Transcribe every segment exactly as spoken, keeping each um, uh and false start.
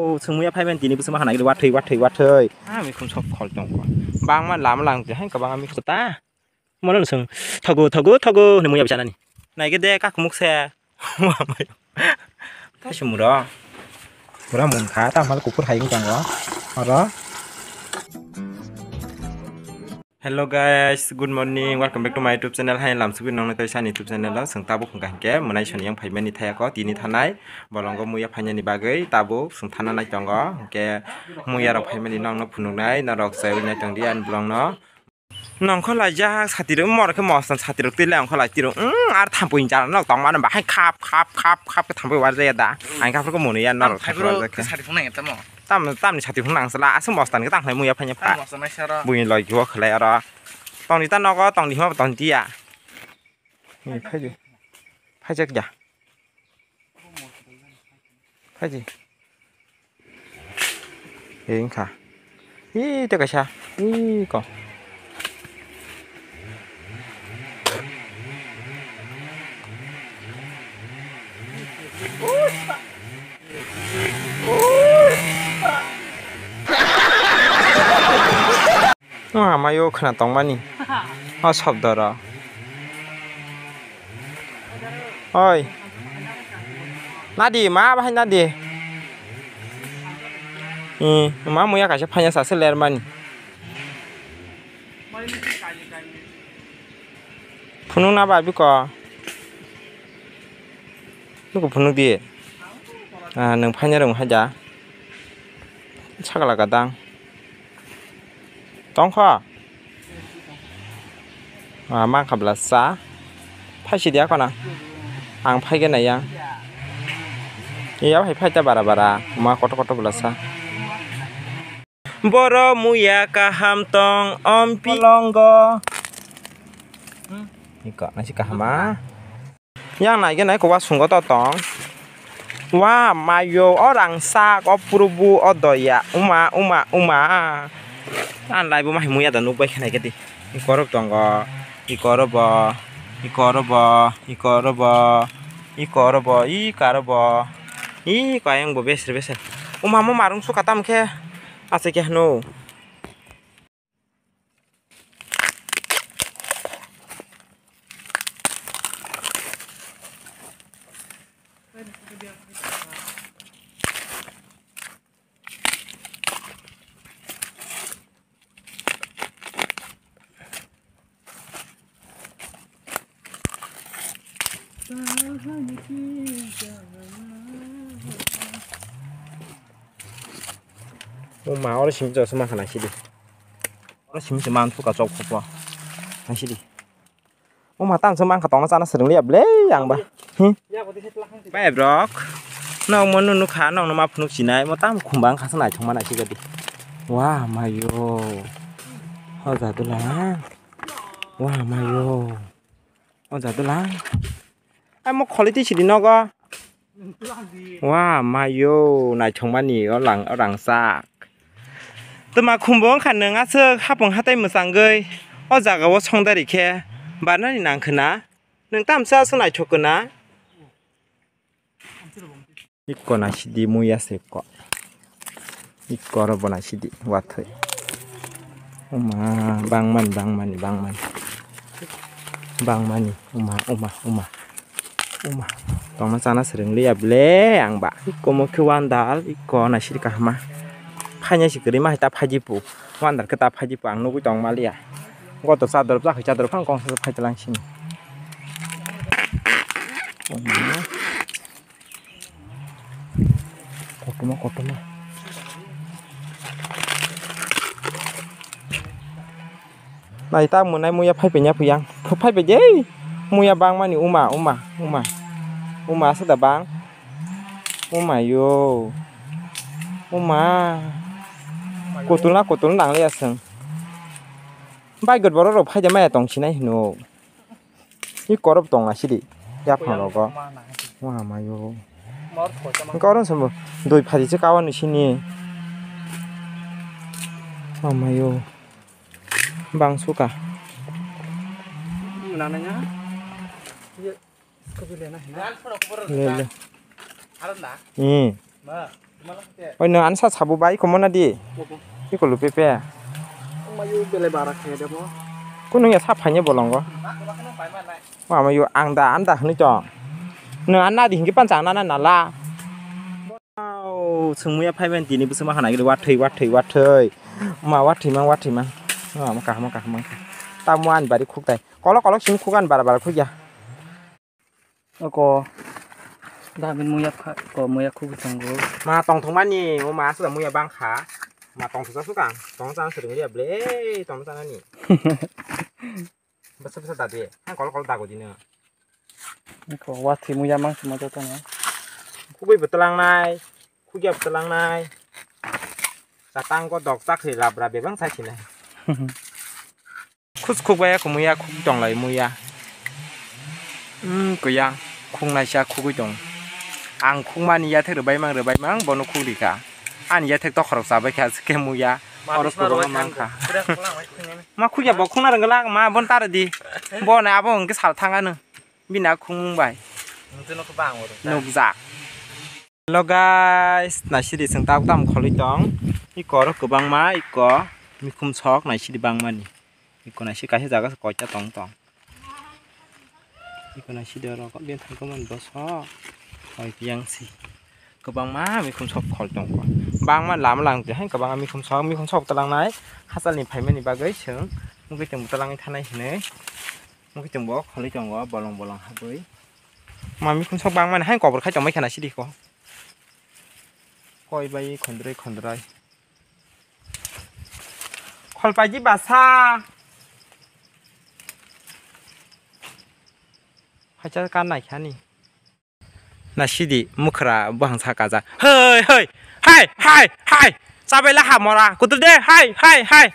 O, chwng muya phaiben tini bwswk ma hanai, wathwi, wathwi, wathwi. Ah, mikhum sok khol tong kho. Bangma lama lang te, hai kwbangma mikhum ta. Mono no chwng, thogo, thogo, thogo, hwnwi muya bwchanani. Naikhe de, kakumuk se. Kaisa mura. Mura mungkha, tamo kupur hai wng tongo. Oro. Hello guys, good morning, welcome back to my YouTube channel. Hai lamsugwi nongno tei sani YouTube channel o chwng tabuk hwnkha hinkhe mwnai soni yang phaimani thayako tini thanai bolongo muya phainani bagwi tabuk chwng thana nai tongo hinkhe muya rok phaimani nongno phunuknai norok chaiwi nai tongdi ani bolongno. Nongkho laijak sati rok morokhe mostan sati rok twi lai ongkho lai tiro ar thampui jara nok tongmani bahai khap khap khap khap khe thampui warjaya da ang khe aphuru khe mwnwi ya norok thampui warjak khe. Tam, tamni sati phunuk nang sala, aswk mostan khe tang khlai muya phanya pha. Buini loi kibo khlai oro. Tongdi ta nogo, tongdi hima tong tiya. Ni phaidi. Phaijak ya. Phaidi. Ei wngkha. Ih, tei kaisa. Ih, ko. No hamayo khwna tongmani. O sobdoro. Oi. Nadi, ma bahai nadi. Eh, ma muya kaisa phanya sase lermani. Phunuk na ba biko. Biko phunuk di. Ah, nwng phaina rwng hai da. Sagala gadang. Tongkha. Ah, mankha bwla cha. Phaisi di akhona. Ang phaigwi naiya. Iya hai phaita bara bara. Ma kotor kotor bwla cha. Boro muya kaham tong ompi longo. Iko nasi kahama. Yang nai gana ko wa sungo to tong. Wa mayo o rangsak o purubu o doya. Uma, uma, uma. An lai bo mahi muya da nuk bai khanai gadi. Ikorok tongo. Ikorobo. Ikorobo. Ikorobo. Ikorobo. Ikarobo. Iko ayang bo besre besre. Uma mo marung suka tam khe. Ase khe hano. O ma, oro simi jora se mankha naisidi. Oro simi se man phuka chok phupo. Naisidi. O ma, tamo se mankha tongna chana swrwng liya ble ang ba. Hi. Bai brok. Nokmo nunu kha, nokno ma phunuk sinai. Mo tamo khumba wngkha se naithok ma naisidi. Wa mayo. Hoja dula. Wa mayo. Hoja dula. Ai mo kholi twi sidi nogo. Wa mayo, naithokmani o lang, o rangchak. Twma khumbo wngkha nwng aswk hapung hatai mwchangwi o jagao songdari khe barnani nangkhwna? Nwng tamsa aswk naithok kwna? Ikko naisidi muya se ikko. Ikko oro bo naisidi wathwi. Uma, bangmani, bangmani, bangmani. Bangmani, uma, uma, uma. Uma. Tongna chana swrwng liya ble ang ba. Ikko mo khe wandal, ikko naisidi kahama. Phaina si kwrwi ma hai ta phaidi pu. Wandal khe ta phaidi pu ang nugwi tong ma liya. Goto chador, chakhi chador phang kongsa phai talang sini. Uma. Kotorma, kotorma. Nai ta mwnai muya phai penya puyang. Phai pejei. Muya bangmani uma, uma, uma. Uma aswk da bang. Uma yo. Uma. Kotolna, kotolna nang liya swng. Bai got borok rok phai da maya tong sinai hino. I korop tong naisidi. Yaphang rogo. Wa mayo. Hwnkhe oro se bo dui phaji se kawa ni sini. Wa mayo. Bang suka. Le, le. Hmm. Oi, no, ansa sabu bai, komo na di. Iko lupe pe. Mayu bele bara khe debo. Kunu ya sa phanye bolongo. Mama yo ang da, ang da hwnwi tong. No, anna di hingke panchang na, na, na la. Wow, sungmuya phaiban tini bwswk ma hana gili, wathwi, wathwi, wathwi. Ma wathwi mang, wathwi mang. Ma, ma kaham, kaham mang. Tamo ani bari khuk tai. Kolok, kolok sing khuk ani bara, bara khuk ya. Oko. Damin muya pha, ko muya khuk tongo. Ma tong thong mani, o ma asla muya bang kha. Ma tong thong sa sukang. Tong sa sering dia ble, tong sa nani. Bwsa bwsa dadi, ang kol kol dago dino. Iko wathwi muya mang sima joto no. Khugui bwtwlang nai, khugya bwtwlang nai. Chatang ko dok chakri labra bebang sai sinai. Khus khuk bai kumuya khuk tong lai muya. Hmm, kuya khuk naisa khugui tong. Ang khuk mani ya thek rwbai mang rwbai mang bono khuk rika. Ani ya thek tokhorok chabai kha khe muya. Oro kubangma mang kha. Ma khukya bo khungna rwngla ma bon tara di. Bo na abo hwnkhe sal thangano. Bini a khungmung bai. Nukjak. Hello guys, naisidi chwng tabuk tamo kholwi tong. Iko oro kwbangma iko mikhum sok naisidi bangmani. Iko naisidi kaisa jaga se koita tong tong. Iko naisidi oro bini thangkhe mani bosok. Hoi tiyang si. Kwbangma mikhum sok khol tongkho. Bangma lama lang twi hai kwbangma mikhum sok, mikhum sok twlangnai hachal ni phaimani bagwi chwng mungkhe chwng twlangwi thanai hinwi mungkhe chwng bo kholwi tongo bolong bolong habwi. Ma mikhum sok bangmani hai kobor khai tongbai khana sidi ko. Koi bai khondroi khondroi. Khol paidi basa. Hacha kan nai khani. Naisidi mukhra buhang sa kaja. Hei, hei, hai, hai, hai. Chabai la ha mora. Kutul de, hai, hai, hai.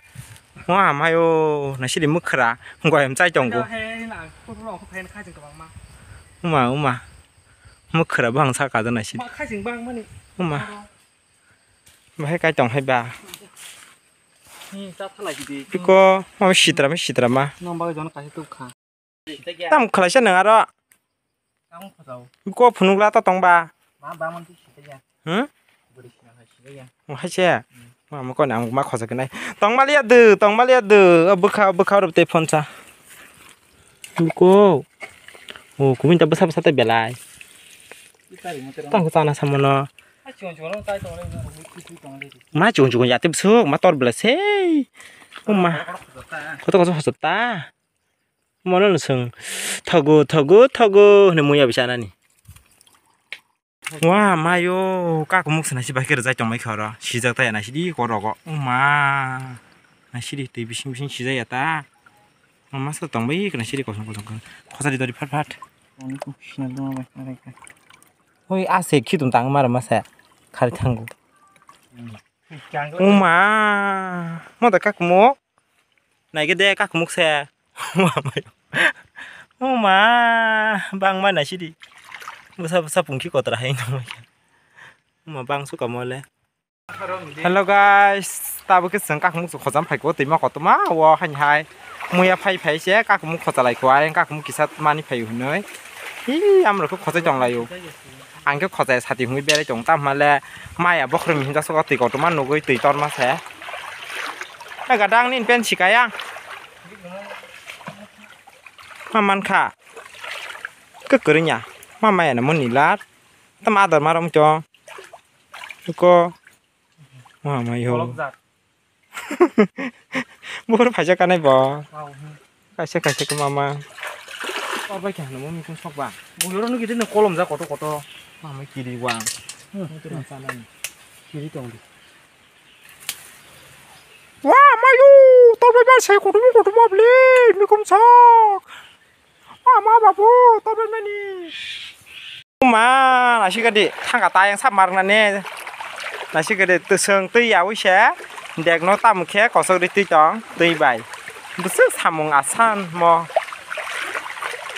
Wa mayo, naisidi mukhra. Goyam chai tongo. Uma, uma. Mukhra buhang sa kaja naisidi. Uma. Bahai kai tong hai ba. Iko, ma sitra, ma sitra ma. Tam khwlaisa nwng aro. Tamo khajao. Ko phunukla to tongba. Ma bangmani twi sitaiya. Hmm? Bwrwi sina hai sitaiya. Mo hai se. Hmm. Ma mo koni ang ma khojaknai. Tongmaliya dw, tongmaliya dw. O bwkha, bwkha rw tei phone sa. Ko. O kubui ta bwsa bwsa tei belai. Twi kari mo tero. Tang sana samono. Hai chikon chikon tai tong le, twi twi tong le. Ma chikon chikon ya tei bwswk ma tor belai sei. O ma. Kotor kotor hochop ta. Mono no swng. Thogo, thogo, thogo hwnwi muya bisa nani. Wa mayo, kakumuk se naisi bai khe rwjai tongbai khe oro. Sijak taya naisidi korogo. O ma. Naisidi twi bising bising sijaya ta. O ma sa tongbai khe naisidi kosong kosong khe. Khosadi dori phat phat. Hoi ase khitum tang mara masa. Khari thango. O ma. Mo da kakumuk. Naikhe de kakumuk se. O ma, bangma naisidi. Bwsa bwsa pungki kotra hai nangma. O ma bangsu kamo le. Hello guys, tabuk khe chwng kakumuk se khojam phaikho twima kotorma o haini hai. Muya phai phai se kakumuk khojalai kho, ayang kakumuk kisa mani phai hwnwi. Hi, amrok khe khojai tonglaio. Ang khe khojai sati hwnwi berai tong, tamo le maya bokhorokni hinjaksuk o twi kotorma nugwi twi torma se. Gadang nini pen sikaya. Ma mankha. Kwkwrwngya. Ma maya no moni lat. Tamo adar ma romchong. Ko. Ma mai ho. Kolokjak. Buphuru phaijak kanai bo. Wow, hmm. Kaisa kaisa khe mama. Tor bai khe hwnwi mikhum sok ba. Buyoro nw gidi nw kolom jak koto koto. Mama kiri wang. Hmm. Kiri tong di. Wa mayu, tor bai ba sai koto koto ma bli mikhum sok. Mama babu, tor bai mani. Uma, nasikadi, thangka tayang sap marnani. Nasikadi, twswng twi yawi se, dek no tamo khe kosok ri twi tong, twi bai. Bwswk samung asan mo.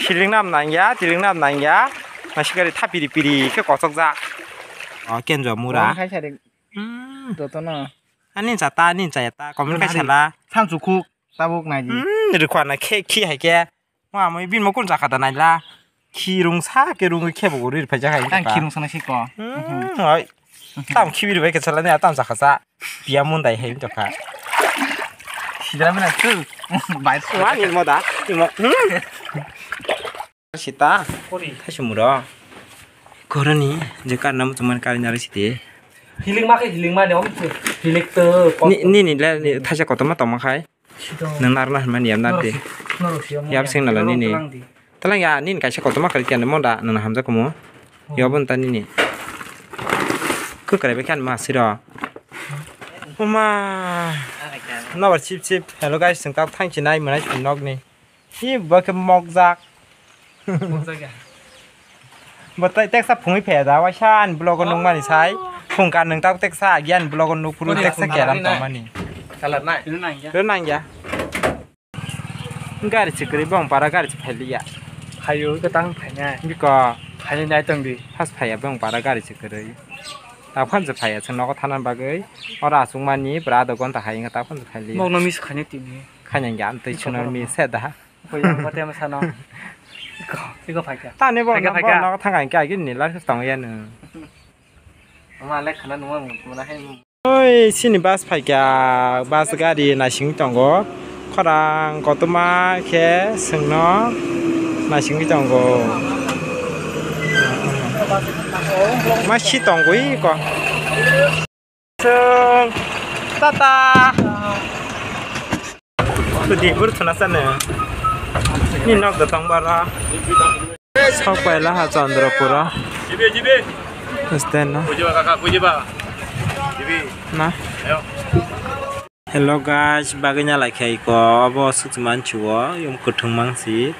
Siling nam nangya, tiling nam nangya. Nasikadi, tha piri piri khe kosok jak. O, kenjo mura. Hai sari. Hmm. Joto no. Ani jata, ani jata, comment khai sala. Sam sukhuk, tabuk nai di. Hmm, rikwa na khe, khi hai khe. Mo amoi bini mo kun jaka da naila. Khirung sa ke rung khe bo ri phai jaka. Ang khirung sa na si ko. Hmm, oi. Tam khibiri bai khe chalani, tam chakha cha. Piya mundai hai tokha. Sidra mena tu. Bai tu. Wani moda. Imo. Hmm. Sita. Kori. Thaisumuro. Koroni je karna muchungmani kari nari siti. Hiling ma khe hiling ma de om tu. Hilik tu. Ni, ni, ni le, ni thaisa kotorma tongma khai. Nang narwkna hwnmani yam nardi. Yam sing nala nini. Talang ya nini kaisa kotorma kari kiyani monda nang hamjak kumu. Yobon ta nini. Kwkrai bai khan ma siro. Uma. Nobar chip chip. Hello guys, sing tak thang chinai manai sing nok ni. Hi ba khe mokjak. Bo tai teksa phungwi phaya da, waisa ani vlog o nukmani sai. Phungkha nwng tak teksa agi ani vlog o nukphuru teksa kelam tongmani. Kalar nai. Rw nangya. Gari se kwrwi bong para gari se phailiya. Phaio iko tang phainai. Biko. Phainai nai tongdi. Has phaiya bong para gari se kwrwi. Taphang se phaiya chwng nogo thana bagwi. Oro achukmani bwra adha gonta hai wngkha taphang se phailiya. Nokno miss khainai tini. Khainai ya twi chwngno miss se da. Koi yang mate masano. Iko, iko phaikha. Tani bo phaikha, no, phaikha. Bo no thang ang kya gini lar tong ya no. Ama le khana numa muna hai. Oi, sini bus phaikha, bus gari naising tongo. Khorang kotorma khe sengno naising tongo. Ma si tongwi ko. Chwng tata. Kudi bur thuna sano. Ni nok da tong bara. Sok paila ha Chandrapura. Stand no. Na. Hello guys, bagwi na lai khai ko obo swk manchu o yum kwthwng mangsi.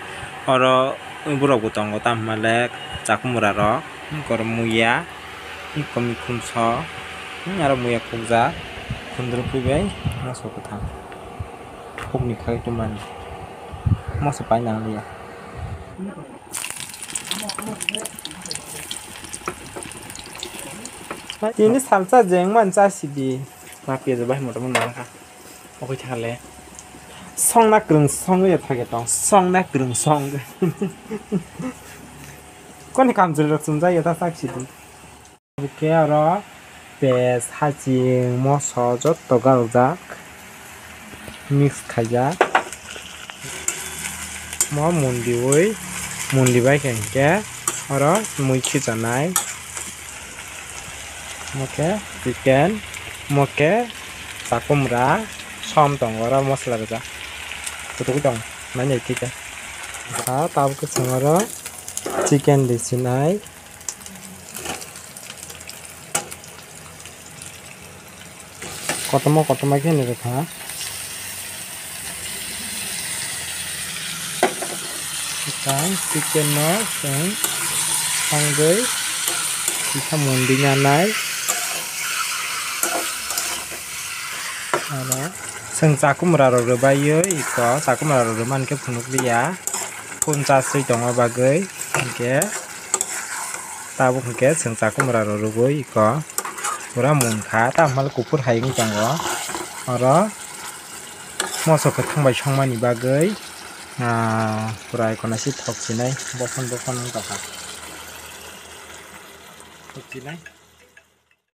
Oro borok bo tongo tam hwnba le chakumura rok. Kormo ya. Iko mikhum so, hmm, aro muya khukjak, khundruk phi bai moso kwthang. Thukni khai tongmani. Moso pai nang liya. Tini salsa jeng man cha sidi. Ma piyaj bai motom nang kha. Okoi thale. Song na kwrwng song ya thage tong. Song na kwrwng song. Koni kamchwlwi rok chumjak ya ta sak sidi. Oke, oro pes, haching, moso jotto galjak, mix khaijak. Mo mundiwi, mundi bai khe hinkhe oro mui khijanai. Oke, chicken, oke, chakumra, som tongo oro mosla rijak. Kutuk tong, nai nai khe. Tabuk khe chwng oro chicken risinai. Kotorma kotorma khe ni rwkha. Tei chicken no chwng thangwi kisa mundi nanai. Aro chwng chakumra rok rwbaiwi iko chakumra rok rwmani khe phunukliya. Phunchaswi tongma bagwi hinkhe. Tabuk hinkhe chwng chakumra rok rwgwi iko pura munkha, tamo hwnle kuphur hai wng tongo. Oro moso kwthwng bai songmani bagwi, ah, pura iko naisik thok chinai, bophon bophon wng tongkha. Thok chinai.